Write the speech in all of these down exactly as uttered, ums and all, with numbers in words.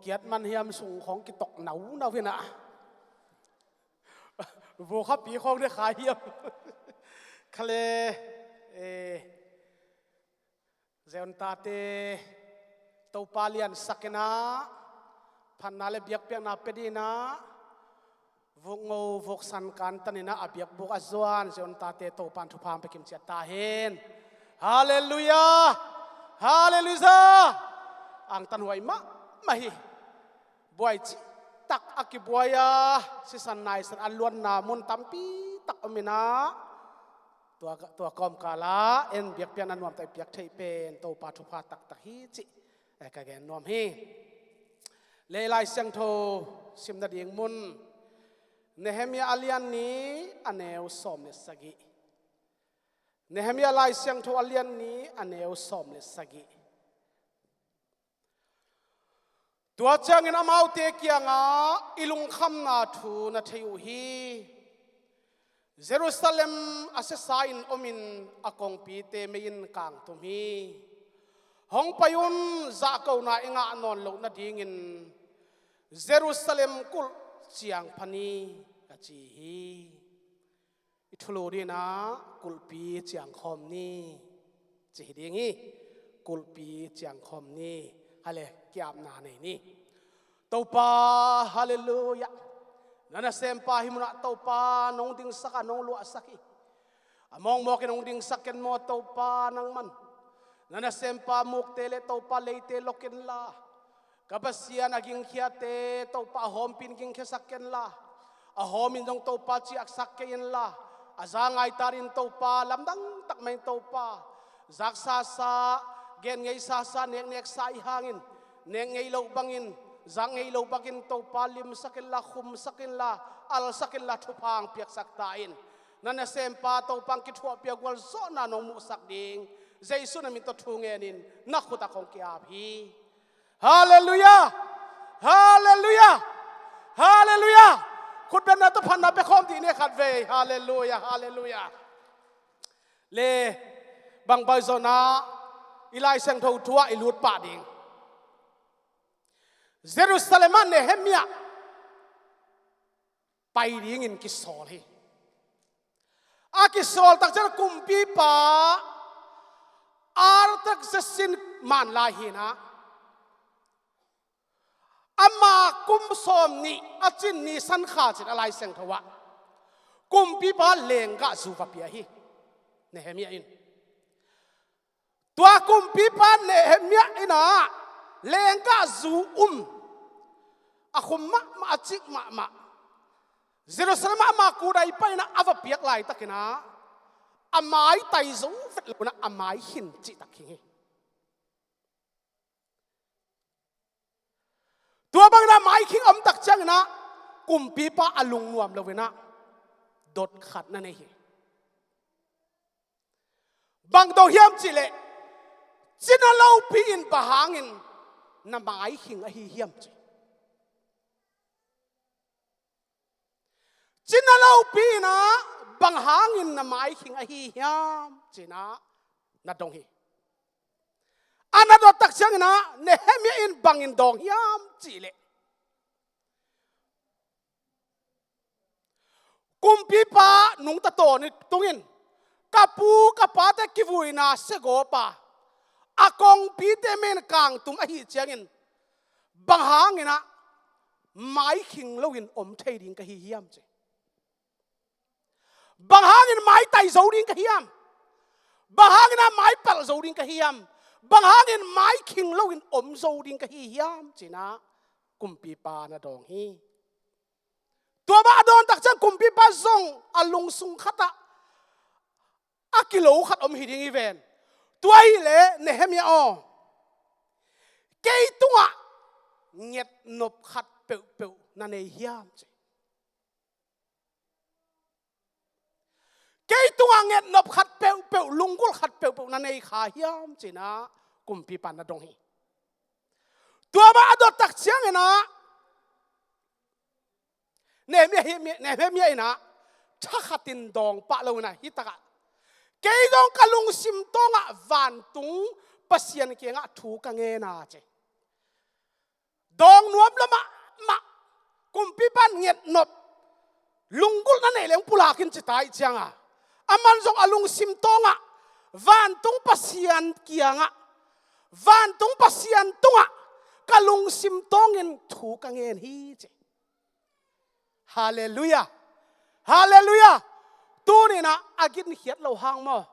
Kiat man hiam sung khawng kitok naunau hi na. Vokhapi khawng ne kha hiam. Khale, eh, Zion tate Topa liansak in ah, phatna le biakpiakna pia dingin ah, vokngo voksan kantan in ah, a biakbuk a zuan Zion tate Topa in thupha hong pia kimciat ta hen. Halleluiah. Halleluiah. Angtan huai mahmah hi. Buai cihtak a kibuai a, sisan naisan a luanna mun tampi tak om in ah, tua, tua kawmkal ah en biakpiakna nuamtak i piak theih pen Topa thupha taktak hi cih, eh, ka gen nuam hi. Le Lai Siangtho sim nading mun, Nehemiah a lian nih a neu sawm le sagih. Nehemiah Lai Siangtho a lian nih a neu sawm le sagih. Tua ciangin amaute kiangah i lungkhamna thu na thei uh hi. Jerusalem a siasa in omin a kongpite mei in kangtum hi. Hong pai un, zahkona i ngah nawn loh nadingin Jerusalem kulh ciang pha ni, ka ci hi. I thulu dingin ah kulhpi ciangkhawm ni, ci hi ding hi. Kulhpi ciangkhawm ni. Hale, kiapna nei ni. Topa, halleluiah. Na nasempa hih munah Topa nong dingsak a nong luahsak hi. A mawkmawk in hong dingsak ken maw Topa nangman. Na nasempa mukte le Topa leite lok inla, ka Pasian, a gingkhiate Topa a hawmpi in gingkhiasak kenla, a hawm in zong Topa ciahsak kei inla, a za ngaita dingin Topa lamdang tak mai in Topa, zaksasa, gen ngeisasa, nekneksa i hangin, nek ngei loh bangin, zak ngei loh bangin Topa limsak inla, khumsak inla, alsak inla, thupha hong piaksak ta in. Na nasempa Topa hong kithuahpih a gualzawhna nong muhsak ding Jesu na min tawh thu ngenin na khut ah kong ki-ap hi. Halleluiah! Halleluiah! Halleluiah! Khutbetna tawh phatna pia khawm dih ni khatvei. Halleluiah! Halleluiah! Le, bang pai zawhna i Lai Siangtho thu ah i lut pah ding. Jerusalem ah Nehemiah pai dingin kisawl hi. A kisawl tak ciang kumpipa Artaxerxes in man lai hi in ah, ama kum sawm nih a cin Nisan kha cin a Lai Siangtho ah kumpipa lenggahzu va pia hi Nehemiah in. Tua kumpipa Nehemiah in ah lenggahzu um, a khum mahmah, a cik mahmah, Jerusalem ah ama kudai pai in ah a va piak laitakin ah a maitai zo vet lo in ah a mai khin cihtak hi hi. Tua bangin ah maikhing a om tak ciangin ah kumpipa a lungnuam lo in ah dot khat na nei hi. Bang dong hiam cih leh, cina lopi in bang hangin na maikhing ahi hiam ci. Cina lopi in ah bang hangin na maikhing ahi hiam ci in ah na dong hi. A na dot tak ciangin ah Nehemiah in bangin dawng hiam cih leh, kumpipa nungta tawn i tungin ka pu ka pate kivuina segawp a, a kongpite mei in kangtum ahih ciangin bang hangin ah maikhing loin om thei ding ka hi hiam ci. Bang hangin maitai zo ding ka hiam? Bang hangin ah maipalh zo ding ka hiam? Bang hangin maikhing loin om zo ding ka hi hiam ci in ah kumpipa na dawng hi. Tua mah a dawn tak ciang kumpipa zong a lungsung khat ah a kilo khat om hi ding hi ven. Tua hi leh Nehemiah aw, kei tungah ngetnop khat peuhpeuh na nei hiam ci. Kei tungah ngetnop khat peuhpeuh, lunggulh khat peuhpeuh na nei kha hiam ci in ah kumpipa na dong hi. Tua mah a dot tak ciangin ah Nehemiah, Nehemiah in ah thakhatin dawng pah lo in ah hih takah, kei zong ka lungsim tawngah vantung Pasian kiangah thu ka ngen a ci. Dawng Nuam lua mahmah. Kumpipa in ngetnop, lunggulhna nei leng pulak in ci ta ahih ciangin, aman zong a lungsim tawngah vantung Pasian kiangah, vantung Pasian tungah ka lungsim tawngin thu ka ngen hi ci. Halleluiah. Halleluiah. Tuni-in ah a ginkhiat loh hang maw,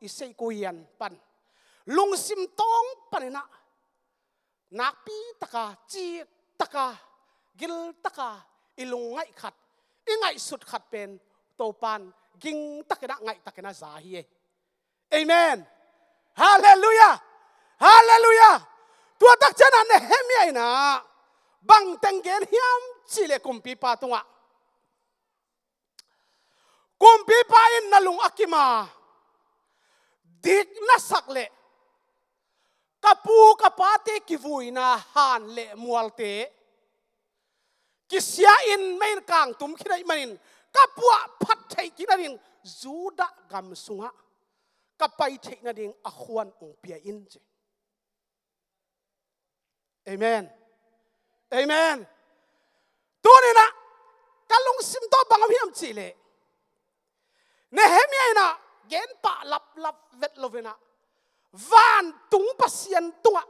i seihku hian pan, lungsim tawng panin ah nakpi taka, cik taka, gil taka i lungngaih khat, i ngaihsut khat pen Topa'n gingtakin ah, ngaihtakin ah za hi ei. Amen. Halleluiah. Halleluiah. Tua tak ciangin ah Nehemiah in ah bang teng gen hiam cih leh kumpipa tungah, kumpipa in na lung a kim a, dik na sak leh ka pu ka pate kivuina han le mualte kisia-in mei-in kangtum khin ahih manin, ka puahphat theih kik nading Judah gam sungah ka pai theih nading a khuan hong pia in ci. Amen. Amen. Tuni-in ah ka lungsim tawh bang om hiam cih leh, Nehemiah in ah gen pah laplap vet loin ah, vantung Pasian tungah,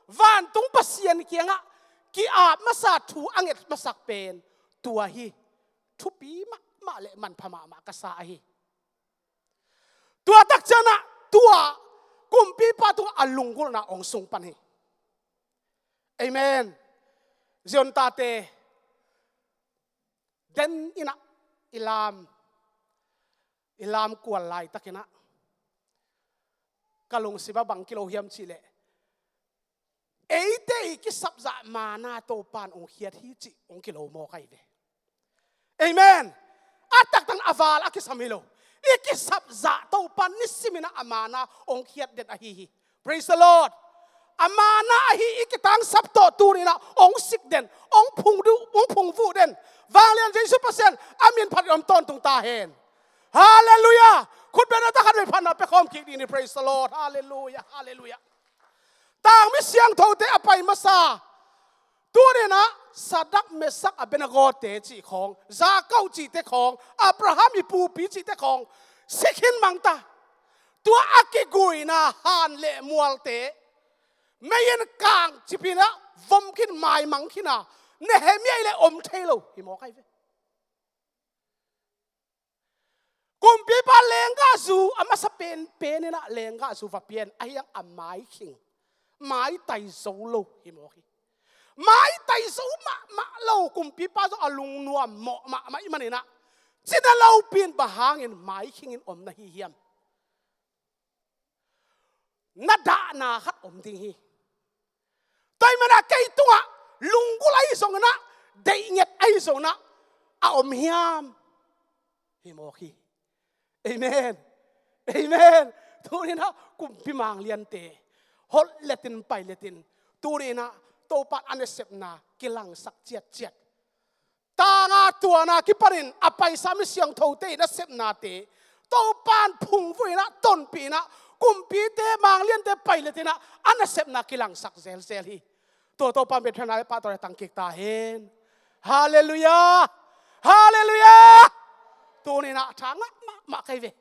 vantung Pasian kiangah ki-ap masa thu a nget masak pen tua hi. Thupi mahmah le manpha mahmah ka sa ahi. Tua tak ciangin ah tua kumpipa tungah a lunggulhna hong sung pan hi. Amen. Zion tate, den in ah i lam, i lam kual laitakin ah ka lungsim ah bang kilo hiam cih leh, eite i kisapzah manna Topa'n hong khiat hi cih hong kilo mawk ahi ve. Amen. A taktak a val a kisam hi lo. I kisapzah Topa'n nisimin ah a manna hong khiat den ahi hi. Praise the Lord. A manna ahi i kitangsap tawh tuni-in ah hong sik den, hong phungvuh, hong phungvuh den Vanglian Jesu Pasian a min phat in om tawntung ta hen. Halleluiah. Khutbetna tak khat vei phatna pia khawm kik ding ni. Praise the Lord. Halleluiah. Halleluiah. Tangmi siangthote a pai masa, tuni-in ah Sadrak, Mesak, Abednego-te cih khawng, Jakob cihte khawng, Abraham i pupi cihte khawng si khin mang ta. Tua a kiguina han le mualte mei-in kangcip in ah vom khin, maimang khin a, Nehemiah i leh om thei lo hi mawk ahi ve. Kumpipa lenggahzu a masa penpen in ah lenggahzu va pia in, ahi hang a mai khing, maitai zo lo hi mawk hi. Maitai zo mahmah lo kumpipa zong a lungnuam mawh mahmah ahih manin ah, cina lopi in bang hangin mai khingin om na hi hiam? Na dahna khat om ding hi. Tua ahih manin ah kei tungah lunggulh ahi zongin ah, deih nget ahi zongin ah a om hiam? Hi mawk hi. Amen. Amen. Tuni-in ah kumpi mangliante, holh letin, pai letin, tuni-in ah Topa'n a nasepna kilangsak ciatciat. Tanga tuana kipanin a paisa mi siangthote i nasepnate Topa'n phungvuh in ah, tonpih in ah, kumpite, mangliante pai letin ah a nasepna kilangsak zelzel hi. Tua Topa'n biakpiakna le pahtawina tang kik ta hen. Halleluiah. Halleluiah. Tuni-in ah tha ngah mahmah ka hi ve.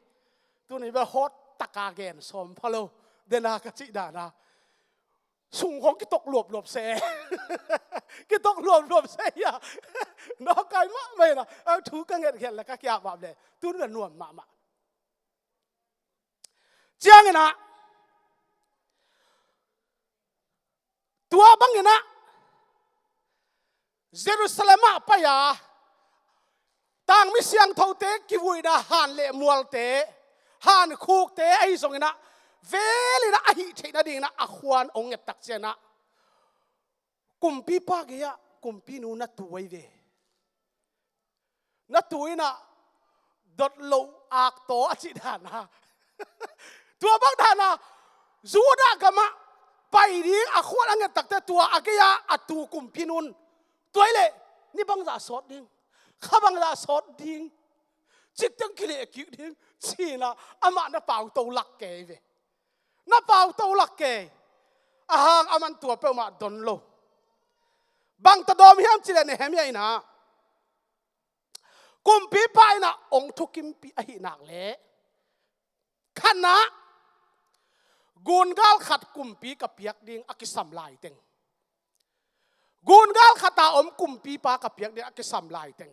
Tuni bel hot taka gen sawm pha lo. Dena ka cih dana sung khawng kitok luapluap se. Kitok luapluap se ia. Nawkai mahmah in ah, a thu ka ngetnget le ka kiapap le, tun la nuam mahmah. Ciangin ah tua bangin ah Jerusalem ah pai-a tangmi siangthote kivuina han le mualte, hankhukte ahi zongin ah, velin ah a hih theih nadingin ah a khuan hong nget tak ciangin ah, kumpipa gei-ah kumpinu na tu ahi ve. Na tu in ah dot loh aktaw a cih dana, tua bang dana Judah gamah pai ding a khuan a nget takte tua a gei-a a tu kumpinun, tua hi leh ni bangzah sawt ding, kha bangzah sawt ding, cikteng kileh kik ding ci-in ah amah na pauto lak kei ve. Na pauto lak kei. A hang aman tua peuhmah don lo. Bang tawh dawm hiam cih leh Nehemiah in ah kumpipa in ah hong thukimpih ahih nak leh khatna, gungal khat kumpi ka piak ding a kisam laiteng. Gungal khat a om kumpipa ka piak ding a kisam laiteng.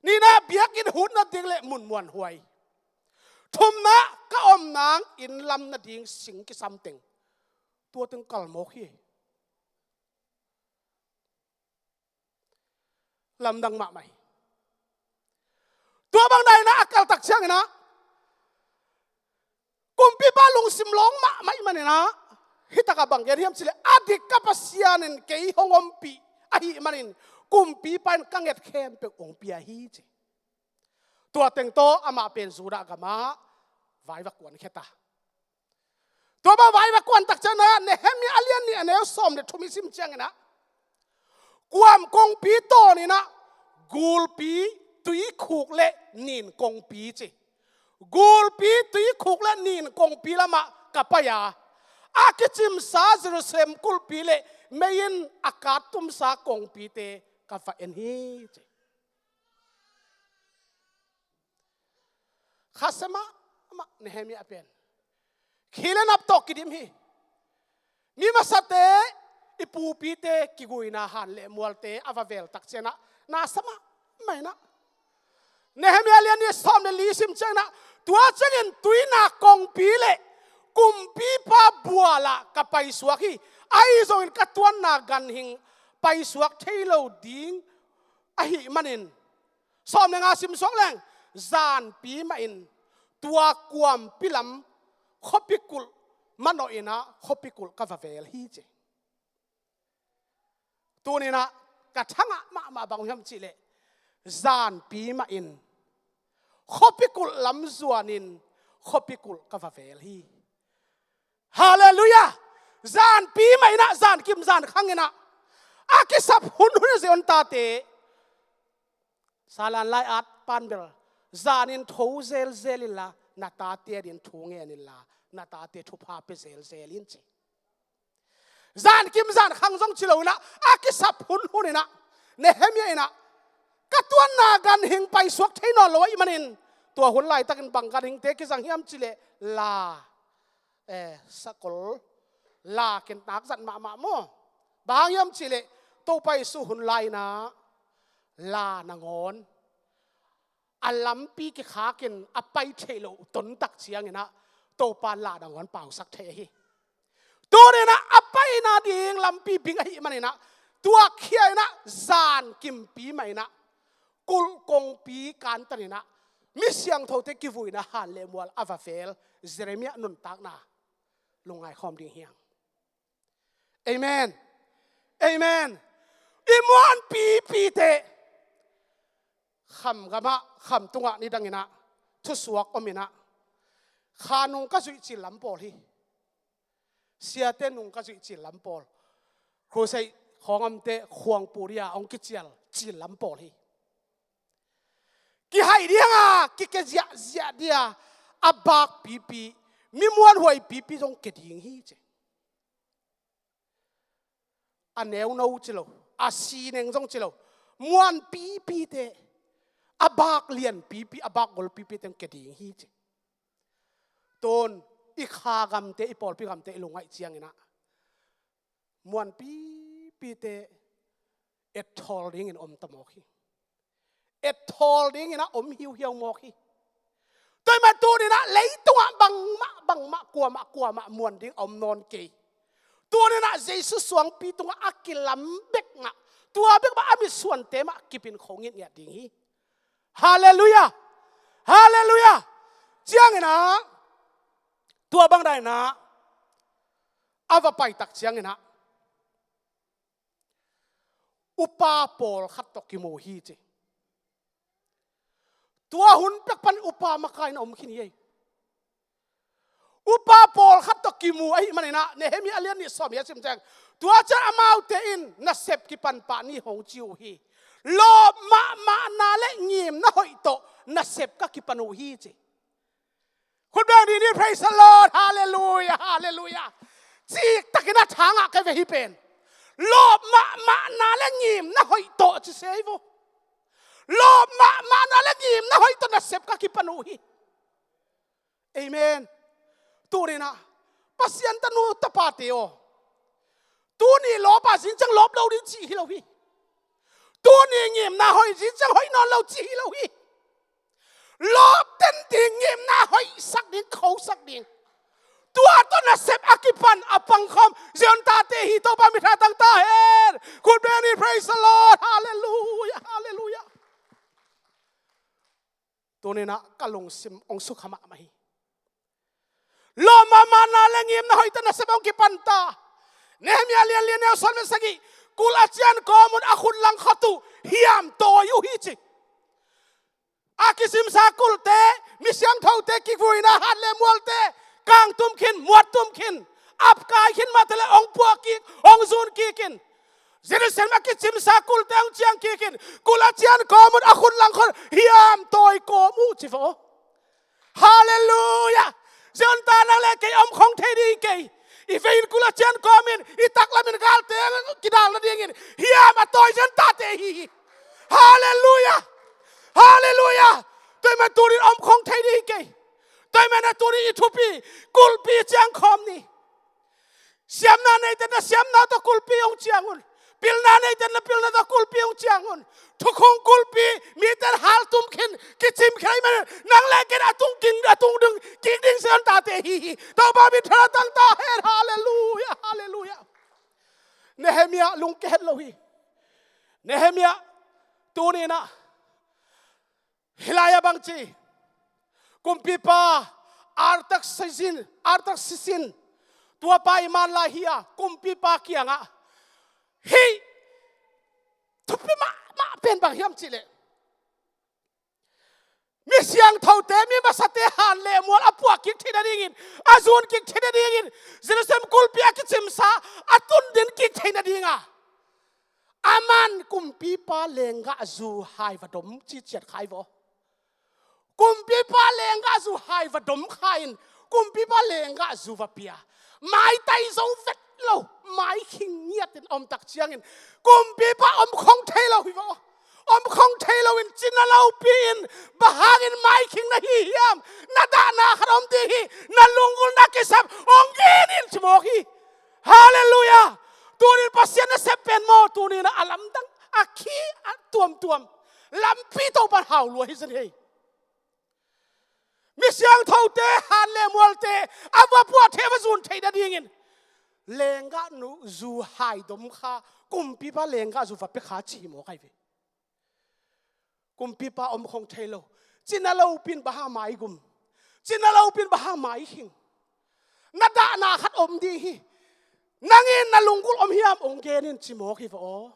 Nihna, biakinn hut nading le mun muanhuai. Thumna, ka om nang inn lam nading sing kisam teng. Tua teng kalmawk hi. Lamdang mahmah hi. Tua bang dan in ah a kaltak ciangin ah kumpipa lungsim lawng mahmah ahih manin ah, hih takah bang gen hiam cih leh, a dik ka Pasian in kei hong ompih ahih manin kumpipa in ka nget khempeuh hong pia hi, ci. Tua teng tawh amah pen Judah gamah vai va kuankhia ta. Tua bang vai va kuan tak ciangin ah Nehemiah a lian nih a neu sawm le thum i sim ciangin ah kuam kongpi tawn in ah gulpi tuikhuk le nin kongpi, ci. Gulpi tuikhuk le nin kongpi lamah ka pai a, a kicimsa Jerusalem kulhpi le mei in a kattumsa kongpite ka va en hi, ci. Khasia mahmah Nehemiah pen. Khi le nap tawh kidim hi. Mi masate, i pupite kiguina han le mualte a va vel tak ciangin ah na sa mahmah in ah. Nehemiah lian nih sawm le li sim ciangin ah, tua ciangin tuinak kongpi le kumpipa bual ah ka paisuak hi. Ahi zongin ka tuanna ganhing paisuak thei lo ding ahih manin, sawm le nga sim suak leng, zanpi mah in tua kuampi lam khuapi kulh manawh in ah khuapi kulh ka va vel hi, ci. Tuni in ah ka thangah mahmah bang hiam cih leh, zanpi mah in khuapi kulh lam zuanin khuapi kulh ka va vel hi. Halleluiah! Zanpi mah in ah, zankim zankhang in ah, a kisap hunhun a Zion tate, Salan lai-at pan bel zanin tho zelzel inla, na tate adingin thu ngen inla, na tate thupha pia zelzel in, ci. Zankim zankhang zong ci lo in ah, a kisap hunhun in ah, Nehemiah in ah, ka tuanna ganhing paisuak thei nawn lo ahih manin, tua hun laitakin bang ganhingte kizang hiam cih leh, la, eh, sakol, la, ken tak zat mahmah maw. Bang hang hiam cih leh, Topa Jesu hun lai in ah la nangawn a lampi kikhakin a pai theih loh tontak ciangin ah Topa la nangawn pausak thei ahi. Tuni in ah a paina ding lampi bing ahih manin ah, tua khia in ah, zankim pi mah in ah, kulh kongpi kantan in ah, mi siangthote kivuina han le mual a va vel Jeremiah nuntakna lungngai khawm ding hi hang. Amen. Amen. I muanpipite, kham gamah, kham tungah nidang in ah thusuak om in ah, kha nung ka zuih cil lam pawl hi. Siate nung ka zuih cil lam pawl. Crusade khawng omte khuang pu dia hong kicial cil lam pawl hi. Kihaih dia, kike ziahziah dia, a bak pipi, mi muanhuai pipi zong ke ding hi, ci. A neuno ci lo, a sineng zong ci lo, muanpipite, a bak lian pipi, a bak gol pipite zong ke ding hi, ci. Tun i kha gamte, i pawlpi gamte i lungngaih ciangin ah, muanpipite etthawl dingin om ta mawk hi. Etthawl dingin ah om hiuhiau mawk hi. Tua ahih manin tuni in ah leitungah bangmah, bangmah, kuamah, kuamah muan ding a om nawn kei. Tuni in ah Jesu suangpi tungah a kilam bek mah, tua bek mah a mitsuante mah kip in kho ngiatngiat ding hi. Halleluiah! Halleluiah! Ciangin ah, tua bang dan in ah, a va pai tak ciangin ah, upa pawlkhat tawh kimu hi, ci. Tua hun pek pan upa makai in a om khin hi ei. Upa pawlkhat tawh kimu ahih manin ah, Nehemiah a lian nih sawm nih a sim ciang, tua ciang amaute in nasep kipan pah ni hong ci uh hi. Lawp mahmahna le ngimna hoih tawh nasep ka kipan uh hi, ci. Khut beng dih ni, praise the Lord, halleluiah, halleluiah. Ciktakin a thangah ka ve hi pen. Lawp mahmahna le ngimna hoih tawh ci se hi vo. Lawp mahmahna le ngimna hoih tawh nasep ka kipan uh hi. Amen. Tuninah Pasian tanu tapate aw, tuni lawp a zing ciang lawp lo ding ci hi lo hi. Tuni ngimna hoih zing ciang hoih nawn lo ci hi lo hi. Lawp ten ding, ngimna hoihsak ding, khosak ding. Tua tawh nasep a kipan a pangkhawm Zion tate hi. Topa mitha tangta hen. Khut beng ni, praise the Lord. Halleluiah, halleluiah. Tuninah ka lungsim hong sukha mahmah hi. Lawp mahmahna le ngimna hoih tawh nasep hong kipanta. Nehemiah lian li, a neu sawm le sagih. Kul a cian kawm un, a khut langkhat uh hiam tawi uh hi ci. A kicimsa kulte, mi siangthote kivuina, hat le mualte kangtum khin, muattum khin, apkai khin, mah teh le hong puah kik, hong zun kik in. Jerusalem a kicimsa kulte hong ciang kik in. Kul a cian kawm un, a khut langkhat uh hiam tawi kawm uh ci vo. Halleluiah. Zion ta, nang le kei om khong thei ding hi kei. I vei in kul a cian kawm in, i taklam in galte kidal nadingin hiam a tawi Zion tate hi hi. Halleluiah. Halleluiah. Tua ahih manin tunin om khong thei ding hi kei. Tua ahih manin tunin i thupi, kulpi ciang khawm ni. Siamna neite na siamna tawh kulpi hong ciang un. Pilna neite na pilna tawh kulpi hong ciang un. Thukhun kulpi mite in haltum khin, kicim khin ahih manin nang le kei in a tung kik, a tung ding kik ding Zion tate hi hi. Topa mitha tangta hen. Halleluiah, halleluiah. Nehemiah lungke het lo hi. Nehemiah tuninah hih lai-ah bang ci, kumpipa Artaxerxes, Artaxerxes, tua pa i man lai hi a, kumpipa kiangah hih thupi mahmah pen bang hiam cih leh, mi siangthote, mi masate, hat le mual a puah kik theih nadingin, a zun kik theih nadingin, Jerusalem kulpi a kicimsa a tundin kik theih nadinga, a man kumpipa lenggahzu hai va dom ci ciat kha hi vo. Kumpipa lenggahzu hai va dom kha in, kumpipa lenggahzu va pia. Maitai zo vet lo, maikhing ngiatin a om tak ciangin kumpipa om khong thei lo hi vo. Om khong thei loin cina lopi in, bang hangin maikhing na hi hiam? Na dahna khat om ding hi. Na lunggulh na kisap hong gen in ci mawk hi. Halleluiah. Tunin Pasian nasep pen maw, tunin a lamdang, a khi, a tuamtuam lampi Topan hau lua hi zen hi. Mi siangthote, hat le mualte a va puah theih, a va zun theih nadingin lenggahzu hai dom kha, kumpipa lenggahzu va pia kha ci hi mawk ahi ve. Kumpipa om khong thei lo. Cina lopi in bang hang maigum? Cina lopi in bang hang maikhing? Na dahna khat om ding hi. Nang in na lunggulh om hiam? Hong gen in ci mawk hi vo aw.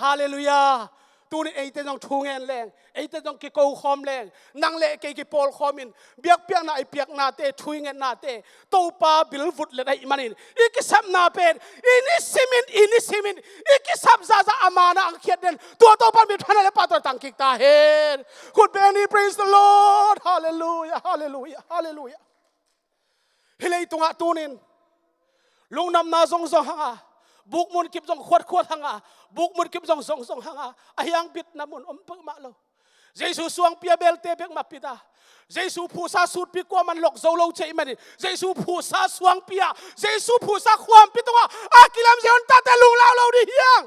Halleluiah. Tunin eite zong thu ngen leng, eite zong kiko khawm leng, nang le kei kipawl khawmin biakpiakna i piaknate, thu i ngetnate Topa bil vut let ahih manin i kisapna pen i ni simin, i ni simin i kisap zahzah a man ah hong khiat den. Tua Topa mitha na le pahtawi tang kik ta hen. Khut beng ni, praise the Lord. Halleluiah, halleluiah, halleluiah. Hih leitungah tunin lungdamna zongzong hanga, bukmun kip zong khuatkhuat hanga, bukmun kip zong zongzong hanga, a hiang bitna mun om peuhmah lo. Jesu suangpi a belte bekmah pita. Jesu phuhsa sutpi kuaman lok zo lo cih manin Jesu phuhsa suangpi ah, Jesu phuhsa khuampi tungah a kilam Zion tate lunglau lo ding hiang.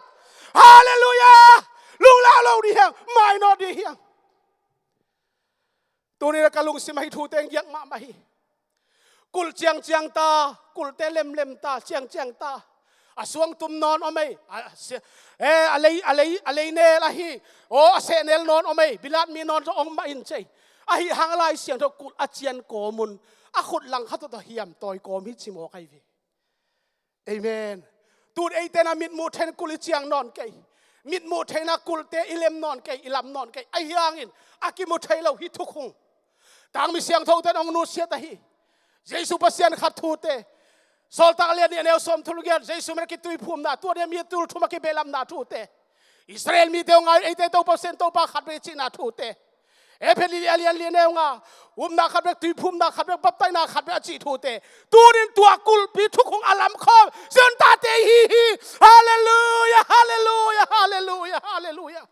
Halleluiah. Lunglau lo ding hiang. Mainawt ding hiang. Tunin a ka lungsim ah hih thute hong giak mahmah hi. Kulh ciangciang ta, kulhte lemlem ta, ciangciang ta. A suangtum nawn om ei, a, a, si-, eh, a lei, a lei, a leinel ahi, aw, a sehnel nawn om ei, bilat mi nawn zong om mah in cei. Ahi hang Lai Siangtho kulh a cian kawm un, a khut langkhat tawh hiam tawi kawm hi ci mawk ahi ve. Amen. Tun eite na mitmuh theihna kulh i ciang nawn kei. Mitmuh theihna kulhte i lem nawn kei, i lam nawn kei. Ahi hangin a kimu thei lo hih thukhun tangmi siangthote in hong nusiat ahi. Jesu Pasian khat thute. Sawltak lian nih a neu sawmthum le giat, Jesu min a kituiphumna, tua dia mi a tul thum a kibehlamna thute. Israel mite hong ngai, eite Topa Pasian Topa khat vei cihna thute. Efesa lian li a neu nga, upna khat bek, tuiphumna khat bek, baptaina khat bek a cih thute, tunin tua kulhpi thukhun a lamkhawm Zion tate hi hi. Halleluia, halleluia, halleluia, halleluia.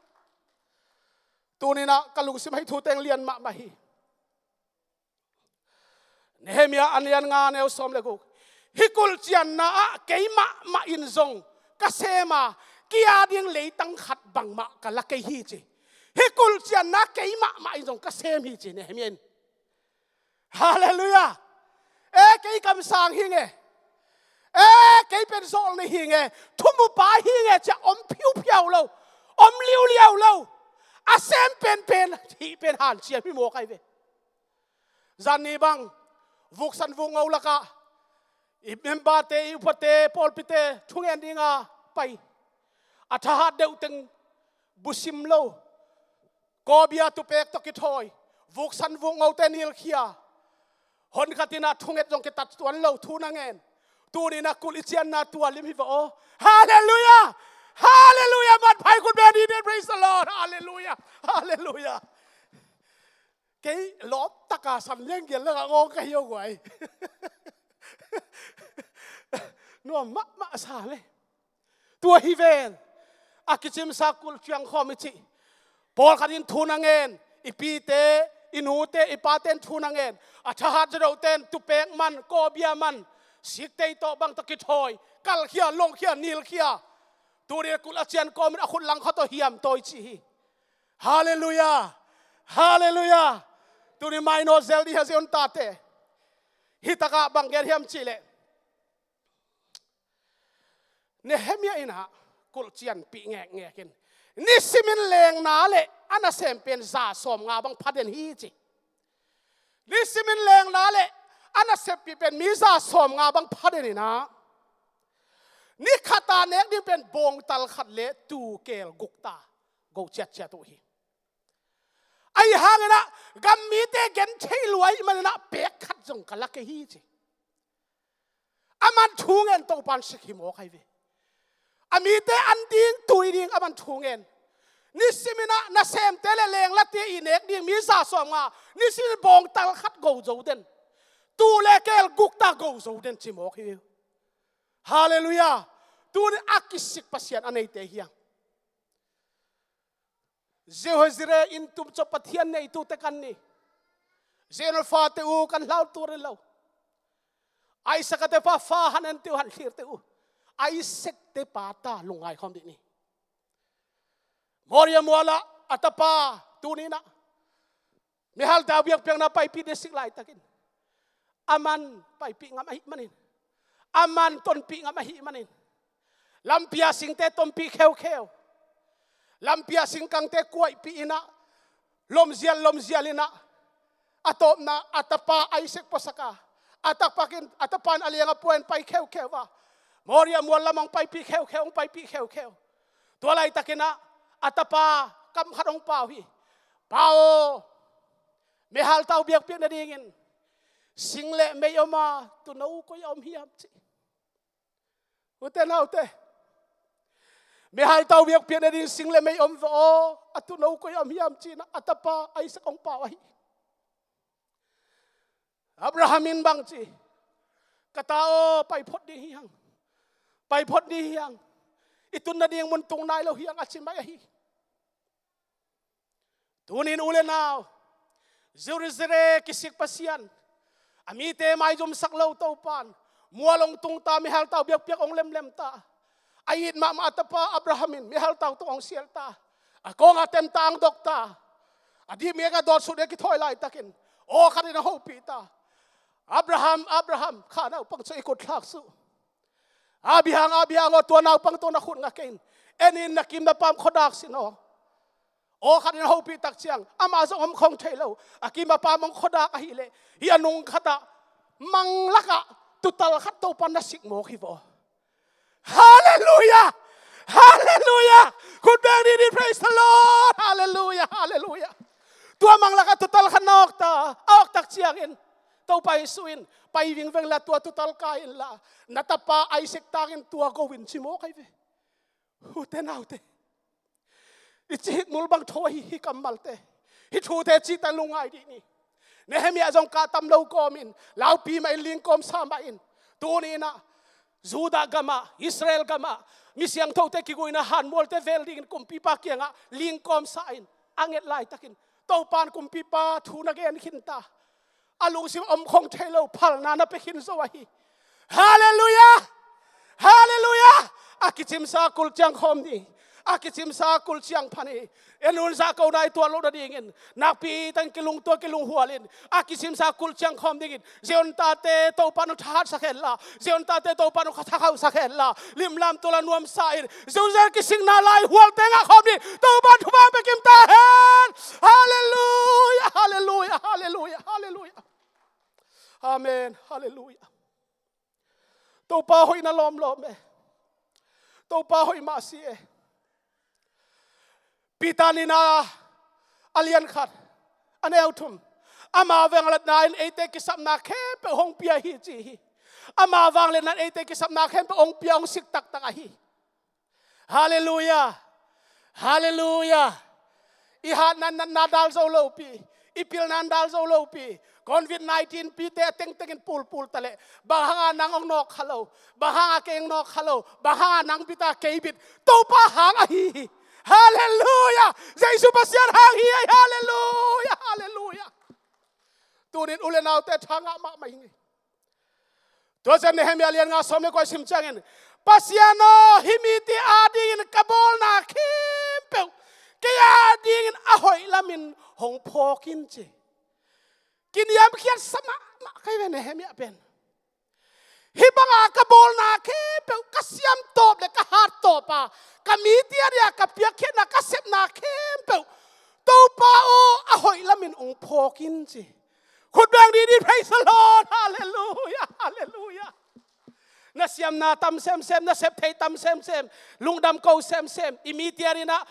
Tuninah ka lungsim ah hih thu teng lian mahmah hi. Nehemiah a lian nga neu sawm le guk. Hih kulh cianna ah kei mahmah in zong ka sem a, kei a ding leitang khat bangmah ka la kei hi ci. Hih kulh cianna kei mahmah in zong ka sem hi ci Nehemiah in. Halleluia. E, kei kamsang hi nge. E, kei pen zawlnei hi nge. Thumupa hi nge ci-a om phiuphiau lo, om liuliau lo. A sem penpen hih pen hanciam hi mawk ahi ve. Zan ni bang vuksan vukngo lakah i memberte, i upate, pawlpite thungen dinga pai. A thahat deuh teng busim lo, kawbia tupek tawh kithawi, vuksan vukngote nilkhia. Honkhatinah thunget zong kitat tuan lo, thu na ngen. Tuninah kulh i cianna tua lim hi va aw. Halleluia. Halleluia. Mat phai khut beng dide. Praise the Lord. Halleluia. Halleluia. Kei lawp taka sam lianggial lakah ngawng ka hi aw guai. Nuam mahmah sa le. Tua hi ven a kicimsa kulh ciangkhawm i cih. Pawlkhat in thu na ngen, i pite, i nute, i pate in thu na ngen. A thahat zadohte in tupek man, kawbia man, siktei tawh bang tawh kithawi, kalkhia, longkhia, nilkhia. Tunin kulh a cian kawmin a khut langkhat tawh hiam tawi cih hi. Halleluia. Halleluia. Tuni mainawt zel dih hi a Zion tate. Hih takah bang gen hiam cihleh, Nehemiah inah kulh cianpih ngekngek in nisimin lengna le a nasem pen za sawmnga bang phaden hi ci. Nisimin lengna le a naseppih pen mi za sawmnga bang phaden inah ni khata nek ding pen bawngtal khat le tuu keel gukta go ciatciat uh hi. Ahi hanginah gammite gen thei lua ahih maninah pek khat zong ka la kei hi ci. Aman thu ngen Topan sik hi mawk ahi ve. A mite an ding tui ding aman thu ngen. Nisiminah nasemte le lenglate i nek ding mi za sawmnga nisimin bawngtal khat go zo den. Tuu le keel gukta go zo den ci mawk hi ve. Halleluia. Tuni a kisik Pasian a neite hiang. Zehozire in tumcop Pathian neitute kan ni. Zeno fate uh kan hlautuar lo. Isaac a tepa fa han en te uh, han thlir te uh. Isaac tepa ta lungngai khawm dih ni. Moria mualah a tapa tuninah mihaltau biakpiakna paipih desik laitakin aman paipih ngam ahih manin, aman tonpih ngam ahih manin, lampia singte tonpih kheukheu, lampia singkangte kuaihpih inah, lomzial lomzial inah, a tawpna a tapa Isaac puasaka, a tapakin a tapan a lianga puain pai kheukheu a, Moria mual lam hong paipih kheukheu, hong paipih kheukheu. Tua laitakinah a tapa kam khat hong pau hi. Pa aw, mihaltau biakpiak nadingin sing le mei om a, tuuno koi a om hiam ci. Ute naute, mihaltau biakpiak nading sing le mei om va aw, a tuuno koi a om hiam ci-inah a tapa Isaac hong pau ahi. Abraham in bang ci, ka ta aw, pai phot ding hiang, pai phot ding hiang, i tun nading mun tung nai lo hiang a ci mai ahi. Tunin u le nau, zirizire kisik Pasian, a mite maizumsak lo Topan, mual hong tungta, mihaltau biakpiak hong lemlemta, a it mahmah a tapa Abraham in mihaltau tungah hong sialta, a kawngah temta, hong dokta, a dihmik a dawtsut ding a kithawi laitakin aw khatin a hopihta. Abraham, Abraham, kha naupang cu i kut thlak suh. Abraham, Abraham aw, tua naupang tawh na khut nga kei in. En in, na kim na paam khuadak sin aw. Aw khatin a hopih tak ciang amah zong om khong thei lo. A kim a paam hong khuadak ahileh hih a nung khatah mang lakah tuutal khat Topan na sik mawk hi vaw. Halleluia! Halleluia! Khut beng dih, praise the Lord! Halleluia! Halleluia! Tua mang lakah tuutal khat na awkta, a awk tak ciangin Topa Jesuh in, pai vingveng la, tua tuutal kai inla, na tapa Isaac tangin tua go in, ci mawk ahi ve. Ute naute, i cihik mul bang tho ahi hi kammalte. Hih thute cihtak lungngai dih ni. Nehemiah zong kah tam lo kawmin, laupi mah in, lingkawm sa mah in. Tuni inah Judah gamah, Israel gamah mi siangthote kiguina hanmualte vel dingin kumpipa kiangah lingkawm sa in, a nget laitakin Topan kumpipa thu na gen khinta. A lungsim omkhong thei lo phalna na pia khin zo ahi. Halleluiah! Halleluiah! A kicimsa kul ciang khawm ni. A kicimsa kul ciang phan hi. E nunzah ko nai tuah loh nadingin nakpi tang kilungtuah kilunghualin a kicimsa kul ciang khawm dingin Zion tate Topan hong thahatsak hen la, Zion tate Topan hong thakhauhsak hen la, limlam tula nuamsa in Zion zel kisikna lai hualte ngah khawm dingin Topan thupha pia kim ta hen. Halleluiah! Halleluiah! Halleluiah! Halleluiah! Amen. Halleluiah. Topa hoih na lawmlawm e. Topa hoih mah si e. Peter nihna a lian khat a neu thum. Ama vangliatna in eite kisapna khempeuh hong pia hi ci hi. Ama vangliatna in eite kisapna khempeuh hong pia, hong sik taktak ahi. Halleluiah! Halleluiah! I hatna natna dal zo lopi, i pilna dal zo lopi, covid nineteen pite a tengtengin pulpul taleh, bang hanga nang hong nawk kha lo, bang hanga kei hong nawk kha lo, bang hanga nang bita kei bit, Topa hang ahi hi. Halleluiah! Jesu Pasian hang hi ahi. Halleluiah! Halleluiah! Tunin u le naute tha ngah mahmah hi ngei. Tua ciang Nehemiah lian nga sawm le kua i sim ciangin, Pasian aw, hih mite adingin ka bawlna khempeuh kei adingin a hoih lamin hong phawk in ci. Kiniamkhiat sa mahmah kei ve Nehemiah pen. Hih banga ka bawlna khempeuh, ka siam tawp le ka hat tawp a, ka mite adinga ka piakkhiatna, ka sepna khempeuh Topa aw, a hoih lamin hong phawk in ci. Khut beng didi, praise the Lord. Halleluiah, halleluiah. Na siamna tam semsem, na sep thei tam semsem, lungdam ko semsem, i mite adingin ah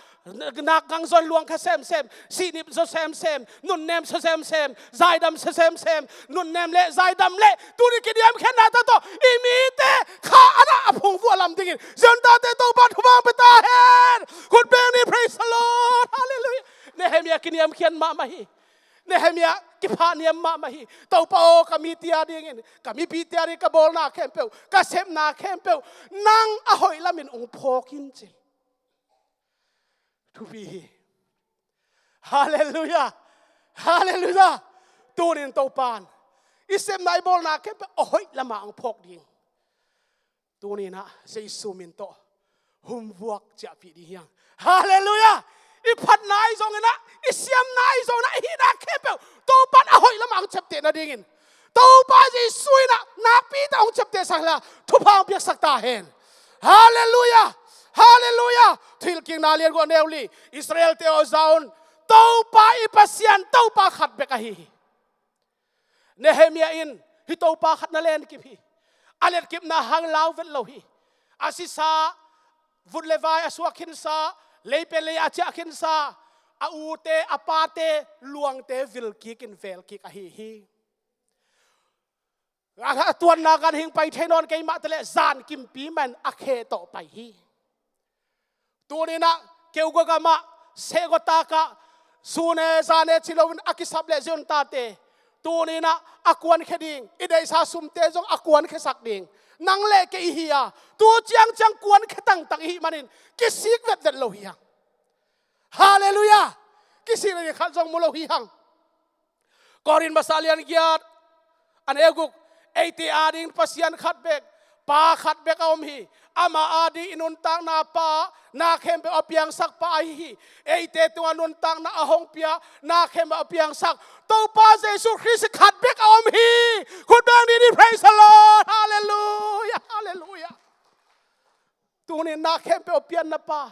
nak gangzon luang kha semsem, sihnip zaw semsem, nunnem sa semsem, zaidam sa semsem, nunnem le zaidam le tuni kiniamkhiatna tawh i mite kha a na a phungvuah lam dingin Zion tate Topa thupha pia ta hen. Khut beng ni, praise the Lord. Halleluiah. Nehemiah kiniamkhiat mahmah hi. Nehemiah kiphahniam mahmah hi. Topa aw, ka mite adingin, ka mipite adingin ka bawlna khempeuh, ka sepna khempeuh nang a hoih lamin hong phawk in ci. Thupi hi. Halleluiah. Halleluiah. Tunin Topan i sepna i bawlna khempeuh a hoih lamah hong phawk ding. Tuninah Jesu min tawh humvuak ciahpih ding hi hang. Halleluiah. I phatna ahi zonginah, i siamna ahi zonginah, i hihna khempeuh Topan a hoih lamah hong ciapteh nadingin Topa Jesu inah nakpi tak hong ciaptehsak la, thupha hong piaksak ta hen. Halleluiah. Halleluiah. Thuhilhkikna lian guk a neu li. Israelte aw, za un, Topa i Pasian Topa khat bek ahi hi. Nehemiah in hih Topa khat na lenkip hi. A letkipna hang lau vet lo hi. A sisa, vut le vai a suak khinsa, leipen lei a ciah khinsa, a ute a pate luangte vilkikin velkik ahi hi. A tuanna ganhing pai thei nawn kei mah taleh zan kimpi man a khe tawh pai hi. Tuninah Keuka gamah, Sehgotakah, sun e zan e ci loin a kisap le Zion tate tuninah a kuankhia ding, i deihsa sumte zong a kuankhiasak ding nang le kei i hi a, tu ciangciang kuankhia tangtang i hih manin kisik vetvet lo hi hang. Halleluiah. Kisik le khat zong mu lo hi hang. Korin masa lian giat a neu guk, eite ading Pasian khat bek, Pa khat bek a om hi. Ama ading i nuntakna Pa, na khempeuh a piangsak Pa ahi hi. Eite tungah nuntakna a hong pia, na khempeuh a piangsak Topa Jesu Khrist khat bek a om hi. Khut beng didi, praise the Lord. Halleluiah. Halleluiah. Tunin na khempeuh a pianna Pa,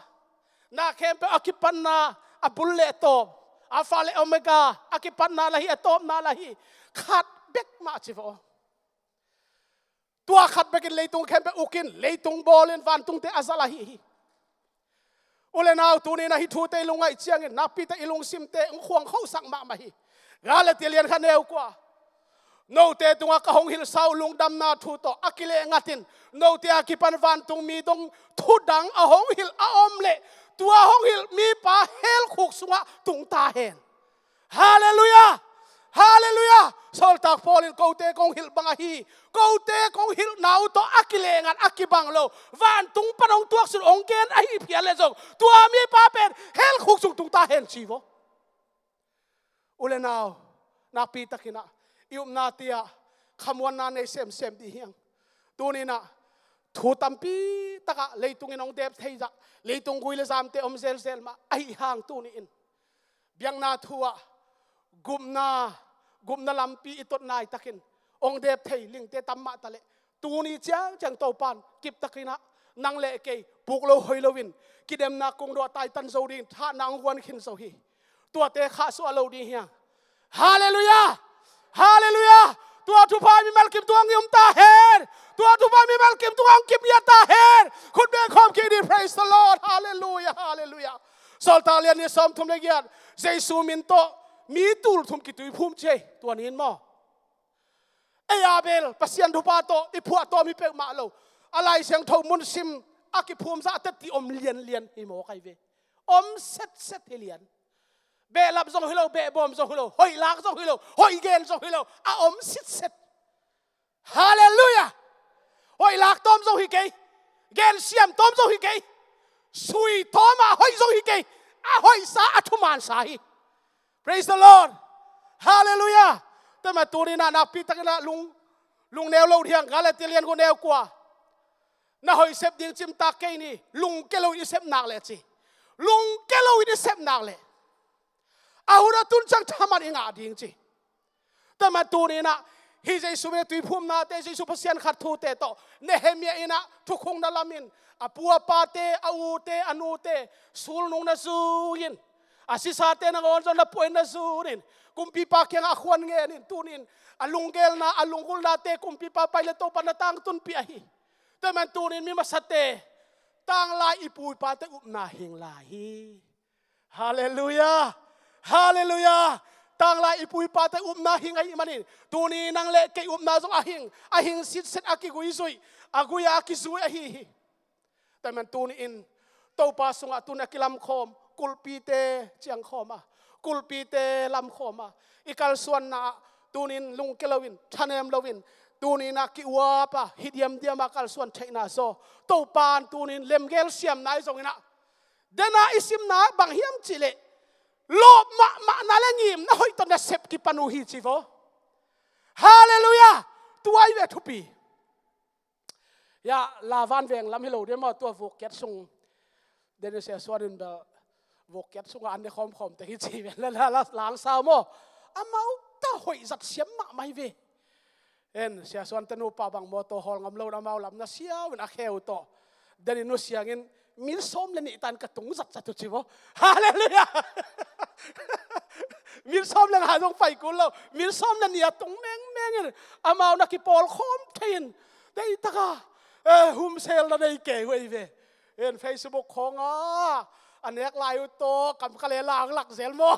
na khempeuh a kipatna, a bul le a tawp, Alpha le Omega, a kipatna la hi, a tawpna la hi. Khat bek mah ci vaw. Tua khat bekin leitung khempeuh ukin, leitung bawlin, vantungte a zalh ahi hi. U le nau, tuninah hih thute i lungngaih ciangin nakpi tak i lungsimte hong khuang khosak mahmah hi. Galatia lian khat neu kua, note tungah ka hong hilhsa uh lungdamna thu tawh a kilehngatin, note a kipan vantung mi dong thudang a hong hilh a om leh, tua hong hilh mipa helkhuk sungah tung ta hen. Halleluiah! Halleluiah! Sawltak Paul in kote kong hilh bang ahi, kote kong hilhna uh tawh a kilengan a kibang lo, vantung pan hong tuaksun hong gen ahi phial le zong, tua mipa pen hell khuk sung tung ta hen ci vaw. U le nau, nakpi takin ah i upna te ah khamuanna nei semsem dih hiang. Tuni-in ah thu tampi takah leitungin hong dep thei zah, leitung gui le zamte om zelzel mah ahi hang tuni-in biakna thu ah gupna, gupna lampi i tot nai takin hong dep thei lingte tam mah taleh, tuni ciangciang Topan kip takin ah nang le kei puk lo hoi loin kidemna kung dawh taitan zo ding thahatna hong guan khin zo hi. Tuate khahsuah lo ding hiang. Halleluiah! Halleluiah! Tua thupha mimal kim tungah hong om ta hen. Tua thupha mimal kim tungah hong kip ngiat ta hen. Khut beng khawm kik dih, praise the Lord. Halleluiah! Halleluiah! Sawltak lian nih sawmthum le giat, Jesu min tawh mi tul thum kituiphum ci hi. Tua ni in maw? Ei a bel Pasian thupha tawh i phuahtawm hi peuhmah lo. A Lai Siangtho mun sim a kiphum zah teti om lianlian hi mawk ahi ve. Om setset hi lian. Behlap zong hi lo, behbawm zong hi lo, hoihlak zong hi lo, hoihgen zong hi lo, a om sitset. Halleluiah! Hoihlak tawm zong hi kei, gensiam tawm zong hi kei, sui tawm a hoih zong hi kei, a hoihsa a thumansa hi. Praise the Lord! Halleluiah! Tua mah tuni-in ah nakpi takin ah lung, lungneu lo dih hiang. Galati lian guk neu kua. Na hoih sep ding cimtak kei ni, lungke loin i sep nak leh ci. Lungke loin i sep nak leh a hun a tun ciang thaman i ngah ding ci. Tua mah tuni-in ah hih Jesu min a tuiphumnate, Jesu Pasian khat thute tawh Nehemiah in ah thukhun na lamin, a pu a pate, a ute, a nute sulnung na zui-in, a sisate nangawn zong na puahin na zui-in, kumpipa kiangah a khuan ngenin, tuni-in a lunggulhna, a lunggulhnate kumpipa pai le Topa na tangtunpih ahi. Tua mah tuni-in mi masate, tanglai i pu i pate upna hing lai hi. Halleluiah! Halleluiah! Tanglai i pu i pate upna hing ahih manin, tuni nang le kei upna zong a hing, a hing sitset, a kiguizuih, a gui a kizui ahi hi. Tua mah tuni-in Topa sungah tuni a kilamkhawm kulhpite ciangkhawm a, kulhpite lamkhawm a, i kalsuanna ah tuni-in lungke loin, thanem loin, tuni-in ah ki-uap a, hi diamdiam a kalsuan theihna zaw Topa in tuni-in lemgel siam nai zongin ah, dena i simna bang hiam cih leh, lawp mahmahna le ngimna hoih tawh nasep kipan uh hi ci vaw. Halleluiah! Tua hi ve thupi. Ya, lavan veng lam hi lo ding maw, tua vok kiat sung. Daniel Sia Suan in bel vok kiat sungah an ne khawmkhawm teng hi ci ve. La, la, la, langsau maw. Amau ta hoih zat siam mahmah hi ve. En, Sia Suan te nupa bang maw, tawh hawl ngam lo in amau lam na siau in a kheu tawh. Daniel nu siangin min sawm le nih tan ka tung zatzat uh ci vaw. Halleluiah! Min sawm le nga zong pai kul lo. Min sawm le nih a tung mengmeng in amau na kipawl khawm thei in, deitaka, eh, humselna nei kei uh ei ve. En, Facebook khawng a a nek lai uh tawh kam ka le langlak zel maw.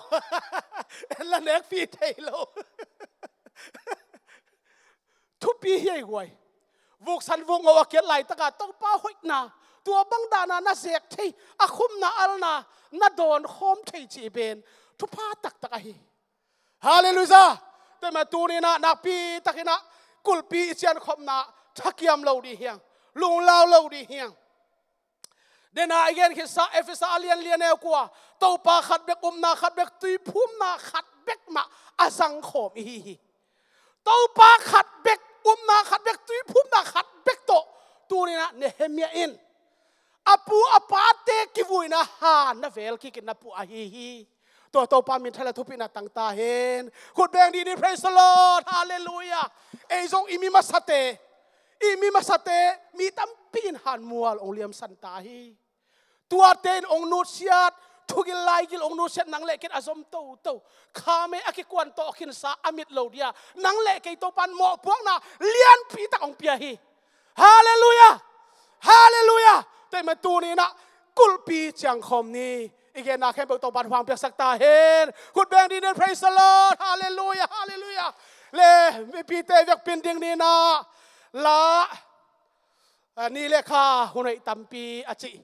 En, la nekpi thei lo. Thupi hi ei guai. Vuksan vukngo a kiat laitaka Topa hoihna, tua bang dana na zek thei, a khumna alna na dawn khawm thei cih pen thupha taktak ahi. Halleluiah! Tua mah tuni-in ah nakpi takin ah kulhpi i ciankhopna thakiam lo dih hiang, lunglau lo dih hiang. Dena i gen khitsa Efesa a lian li a neu kua, Topa khat bek, upna khat bek, tuiphumna khat bek mah a zangkhawm i hi hi. Topa khat bek, upna khat bek, tuiphumna khat bek tawh tuni-in ah Nehemiah in a pu a pate kivuina han na vel kikin na puah ahi hi. Tua Topa minthanna thupina tang ta hen. Khut beng dih ni, praise the Lord, halleluiah. Ei zong i mi masate, i mi masate, mi tampi in hanmual hong liamsan ta hi. Tuate in hong nutsiat, thugil laigil hong nutsiat, nang le kei in a zom toto. Khame a kikuan tawh khinsa a mit lo dia, nang le kei Topa in mawhpuakna lianpi tak hong pia hi. Halleluiah! Halleluiah! Tua mah tuni-in ah kulhpi ciangkhawm ni. I genna khempeuh Topa in hong piaksak ta hen. Khut beng dih ni, praise the Lord. Halleluiah! Halleluiah! Le mipite vekpi in ding ni in ah, la, a, ni le kha hun hoih tampi a cih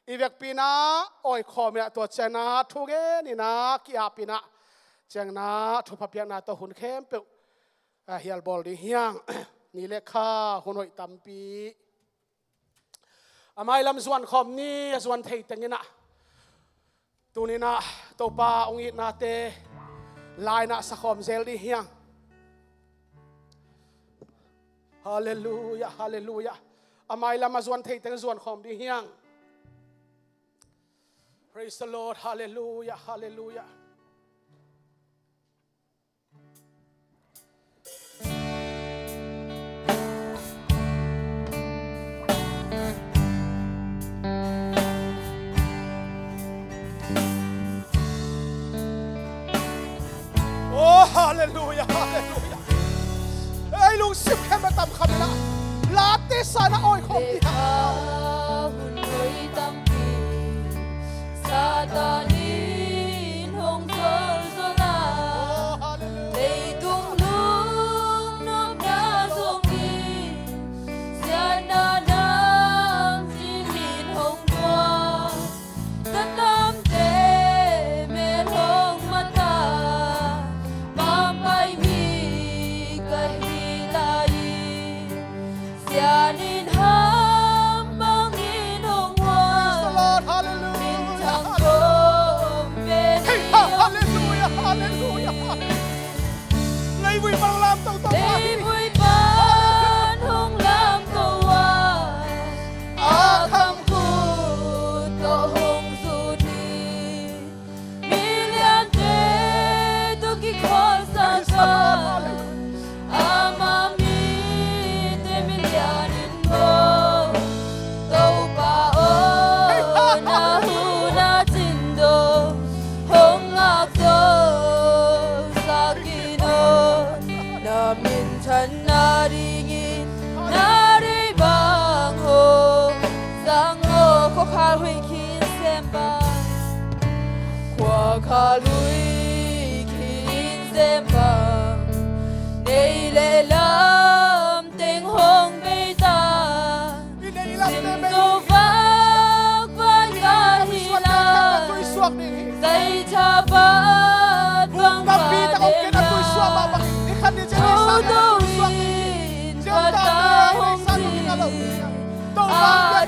i vekpi in ah awikhawm in ah, tua ciang in ah thugen in ah ki-ap in ah, Ciangin ah thupha piakna tawh hun khempeuh a hial bawl ding hi hang. Ni le kha hun hoih tampi a mailam zuan khawm ni, a zuan thei tengin ah tuni-in ah Topa hong itnate lai-in ah sakhawm zel ding hi hang. Halleluiah, halleluiah. A mailam a zuan thei teng zuan khawm ding hi hang. Praise the Lord. Halleluiah, halleluiah. Oh, halleluiah, halleluiah. Ei, lungsim khempeuh a tam kha in ah, late sa-in ah awi khawm ding hi hang. Satan in hong zolzol a, leitung lungnopna zongin, siatna namcim in hong tuak. Ka tamte mel hong mat a, pampai mi ka hi lai in, sian in ham bangin hong huan. Praise the Lord. Hallelujah. Min thang kawm pen hi. Hey, ha, hallelujah, hallelujah, hallelujah. Leivui pan lamto to a hi. Leivui pan hong lamto a, a kham khut tawh hong zut hi. Mi liante tawh kikholhsak a, ama mite milian in bawl. Topa aw, na hun a cin dong hong ngak zo sak in aw. Na minthanna dingin na deih bang hong zang aw. Khuakhal huih khin sem bang, khuakhal huih khin sem bang, nei le lam teng hong bei ta. Sim zo vakvak ka hi lai, zaitha bat bang ka dem lai, tho tho in ka ta hong ci, a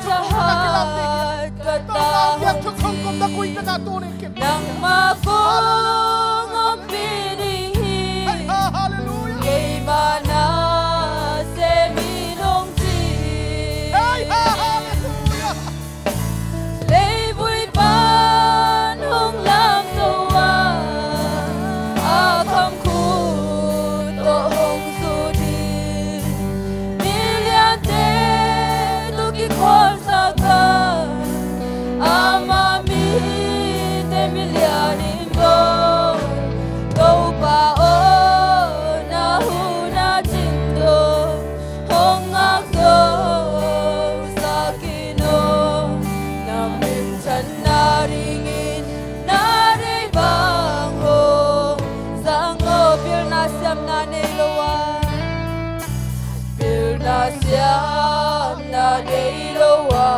thahat ka ta hong ci. Nangmah kong ompih ding hi. Keimah na sem in hong ci. Leivui pan hong lamto a, a kham khut tawh hong zut hi. Mi liante tawh kikholhsak a, ama mite milian in bawl. Topa aw, na hun a cin dong hong ngak zo sak in aw. Na minthanna dingin na deih bang hong zang aw. Pilna siamna nei lo a, pilna siamna nei lo a,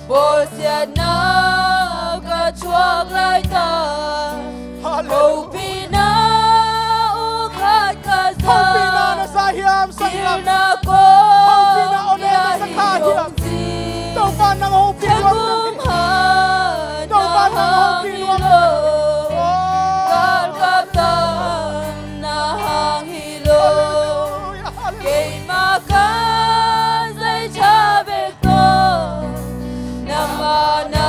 bawlsiatna ka thuak laitak, hallelujah, hopihna uh khat ka za. Hopihna na za hiam, sa hiam? Pilna kong, hopihna aw, na za kha hiam? Topa nang hopih nuam na hi. Topa nang hopih nuam na hi. Galkap tam na hang hi lo. Hallelujah, hallelujah. Keimah ka zaitha bek tawh nangmah na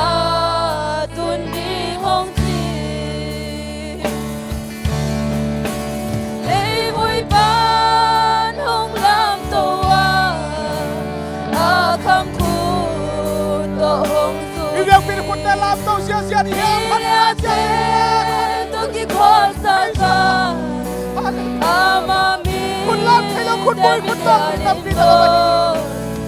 tun ding hong ci. Leivui pan hong lamto a, a kham khut tawh hong zut hi. I vekpi in khutte lamto ziahziah ni. Miliate tawh kikholhsak a, ama mite milian in bawl. Khut lam thei lo, khut bui, khut tawng mi tampi tak a om hi.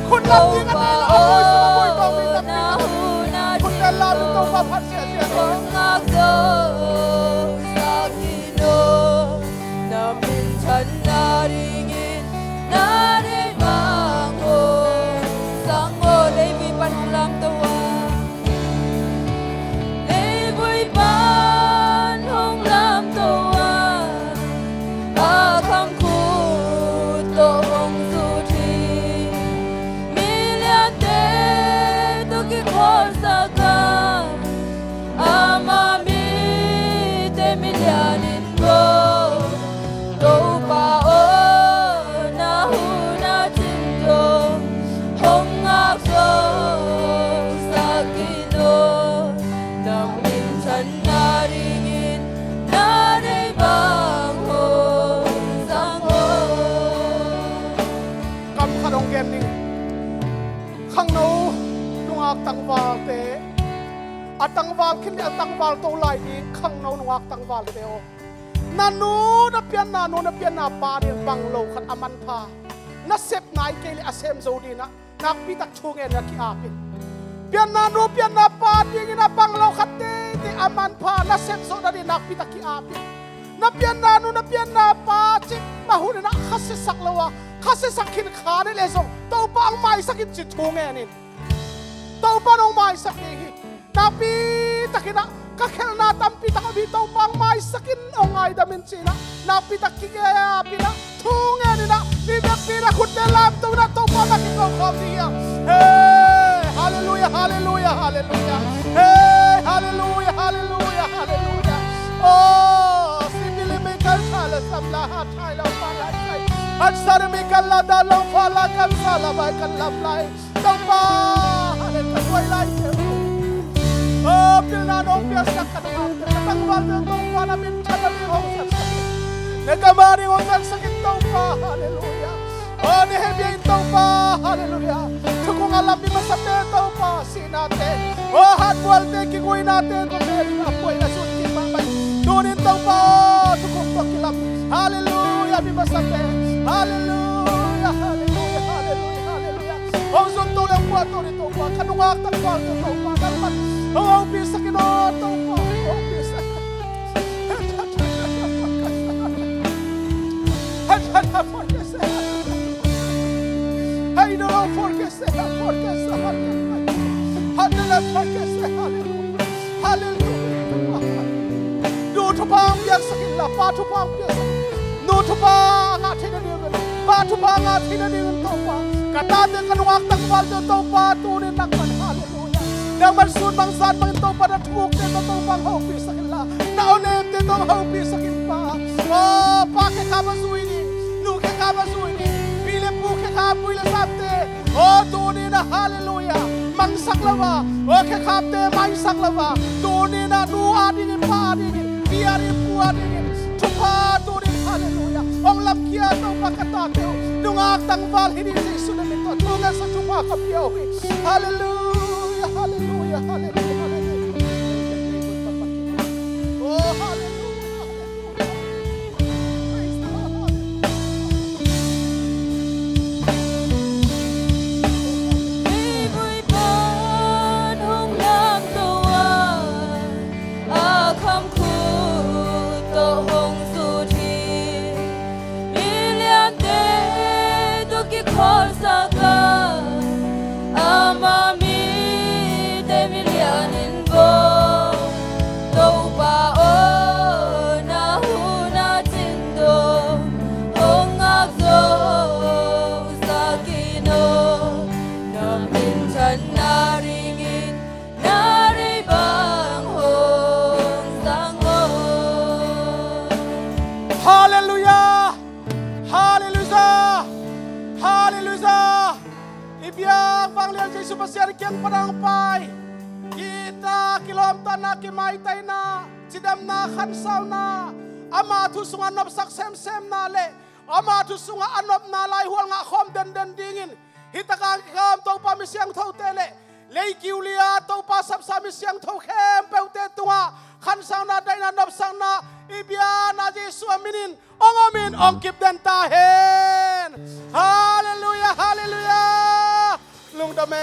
Khut lam ding a nei lo, a bui sung a bui tawng mi tampi tak a om hi. Khutte lam in Topa phat ziahziah ni. Hong ngak zo sak in aw. Na minthanna dingin na deih bang hong zang aw. Leivui pan hong lamto a, leivui pan hong lamto Na minthanna dingin na deih bang hong zang aw. Kam khat hong gen ning. Khangno nungak tangvalte, a tangval khin le a tangval to lai ding khangno nungak tangvalte aw. Na nu na pianna nu na pianna pa ding bang lo khat a manpha, na sep nai kei le a sem zo ding ah nakpitak thu ngen a ki-ap in. Pianna nu pianna pa dingin a bang lo khat teitei a manpha na sep zo ding nakpitak ki-ap in. Na pianna nu na pianna pa cik mah hun in ah khasiasak lo a, khasiasak khin kha ding le zong Topa hong maisak in ci thu ngen in. Topa hong maisak ding hi. Nakpi takin ah ka khelna tampi tak om hi, Topa hong maisak in hong ngaidam in ci-in ah nakpi tak ki-ap in ah thu ngen in ah, mi biakpi in ah khutte lamto in ah Topa na kiko khawm ding hi. Hei, halleluia, halleluia, halleluia. Hei, halleluia, halleluia, halleluia. Oh, sibili mi kan sa la sam la ha thai la pa la sai. An sa mi kan la da lo fa la kan sa la bai kan lam lai. Topa, halleluia, ka duai lai teu. Oh, pilna nong piaksak ka nungakte, ka tangvalte Topa na minthanna ding hong siansak in. Na kam a ding hong siansak in Topa, halleluia. Oh, Nehemiah in Topa, halleluia. Thukung a lam mi masate Topa, sihnate. Oh, hatbualte, kiguinate, kong ne ding a puai na sun ki mahmah. Tunin Topa, thukung tawh kilam. Halleluia, mi masate. Halleluia, halleluia, halleluia, halleluia. Hong zong to le hong pua to ni Topa, ka nungak tangvalte Topa, nangman hong hopihsak in aw Topa, hong hopihsak. Hei, no, no, forget, say, forget, say, forget, say, hallelujah. Hallelujah. Nu thupha hong piaksak inla, pa thupha hong piaksak in. Nu thupha a ngah theih nadingin, pa thupha a ngah theih nadingin Topa, ka tate ka nungak tangvalte Topa, tunin nangman, halleluia. Nangman sun bang zan bangin Topa na thukte tawh Topa hong hopihsak inla, na awnemte tawh hong hopihsak in Pa. Aw, pa khekhap a zui ding, nu khekhap a zui ding, pi le pu khekhap, gui le zapte. Aw, tunin ah, halleluia, mangsak lo a, aw, khekhapte maisak lo a, tunin ah nu a dingin, pa a dingin, pi a dingin, pu a dingin thupha tunin, halleluia, hong lamkhia Topa ka tate uh. Nungak tangval hi ding Jesu na min tawh thu ngetsak thupha ka pia uh hi. Halleluia, halleluia, halleluia, halleluia. Oh, halleluia, halleluia. Praise the Lord. Hallelujah. Meigui pan hong lamto a, a kham khut tawh hong zut hi. Miliante tawh kikholhsak a, ama mite milian in bawm. Topa aw, na hun a cin dong hong ngak zo sak in aw. Na minthanna dingin na deih bang hong zang aw. Halleluia! Halleluia! Halleluia! I biak vanglian Jesu Pasian kiang pan hong pai, kihta, kilawmtatna, kimaitaina, cidamna, khansauna, ama thu sungah nopsak semsemna le ama thu sungah a nopna laihual ngah khawm denden dingin, hih takah kikhawm Topa mi siangthote le leikiu li-a Topa sapsa mi siangtho khempeuhte tungah khansauna, daihna, nopsakna i biakna Jesu a minin hong om in hong kip den ta hen. Halleluia, halleluia. Lungdam e.